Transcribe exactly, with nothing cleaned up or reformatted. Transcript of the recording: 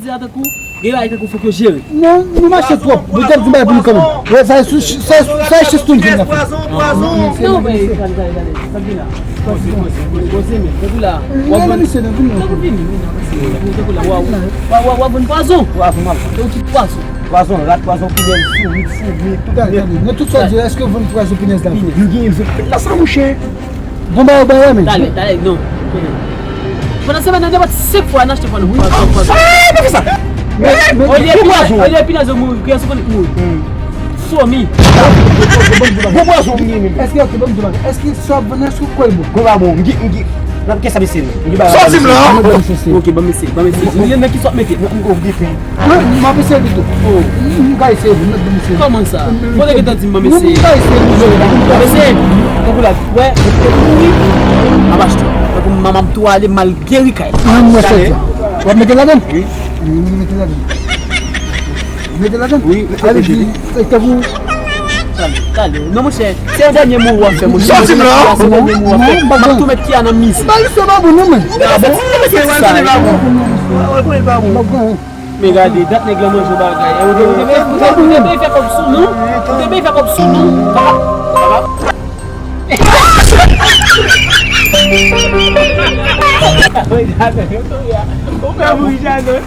Tankou, gen bagay tankou fòk yo jere. Non, nou mache twòp. Nou t ap di bagay pou nou kanmenm. Wè, sa e sou, sa e sou, sa e chistoun vin la fè. Non, men, tande, tande, tande. Sa k vin la? Poze, poze, poze, men. Tankou la. W ap vann, tankou vini, vini, tankou la. W ap, w ap, w ap vann pwazon. Pwazon, m ap vann. Tankou ki pwazon? Pwazon rat, pwazon pinèz, sourit, foumi, tout. Tande, tande. Nan tout sa w di la, èske w vann pwazon pinèz la vre? Nou genyen vre. La sa, monchè. Bon, ba, ba, men. Talè, talè, non. Pandan semèn nan, nenpòt senk fwa, n achte pwazon, pwazon, pwazon. Ah, pa fè sa! Olye pinèz, olye pinèz yo mouri, kiyès ou konn ki mouri? Fomi. Bon pwazon, m gen menm. Èske, ok, ban m di w bagay. Èske sa w ap vann, èske w kwè l bon? Bon, pa bon, m gen, m gen. N ap kè sa mesye, non. M gen bagay. Sòti m la! Ok, ban m eseye, ban m eseye. M gen nan ki sòt mete. M gen pen. Mwen, m ap eseye li tou. Oh. M, m ka eseye li, mèt ban m eseye. Kòman sa? Mwen te gentan di m ban m eseye. Mwen, m ka eseye li. Ban m eseye. Tankou la, wè, mwen te mouri. M ap achte. Tankou manman m tou ale, m al geri kay la. Mwen, mwen sòti. W ap mete ladan? Wi. Wi, mwen mete ladan. Mete ladan? Wi, ale di, e, tankou. Tande, tande. Non, monchè, se yon dènye mo w ap fè, monchè. Sòti m la! Se yon dènye mo w ap fè. M ap tou met Kia nan mize. Ba, se pa bon, non, men. Ah bon? Se sa. Men gade, dat nèg lan manje bagay. Ou te, ou te, ou te, ou te, ou te byen fè kòb sou nou. Ou te byen fè kòb sou nou. Papa, papa. Ou fè mouri Jaden.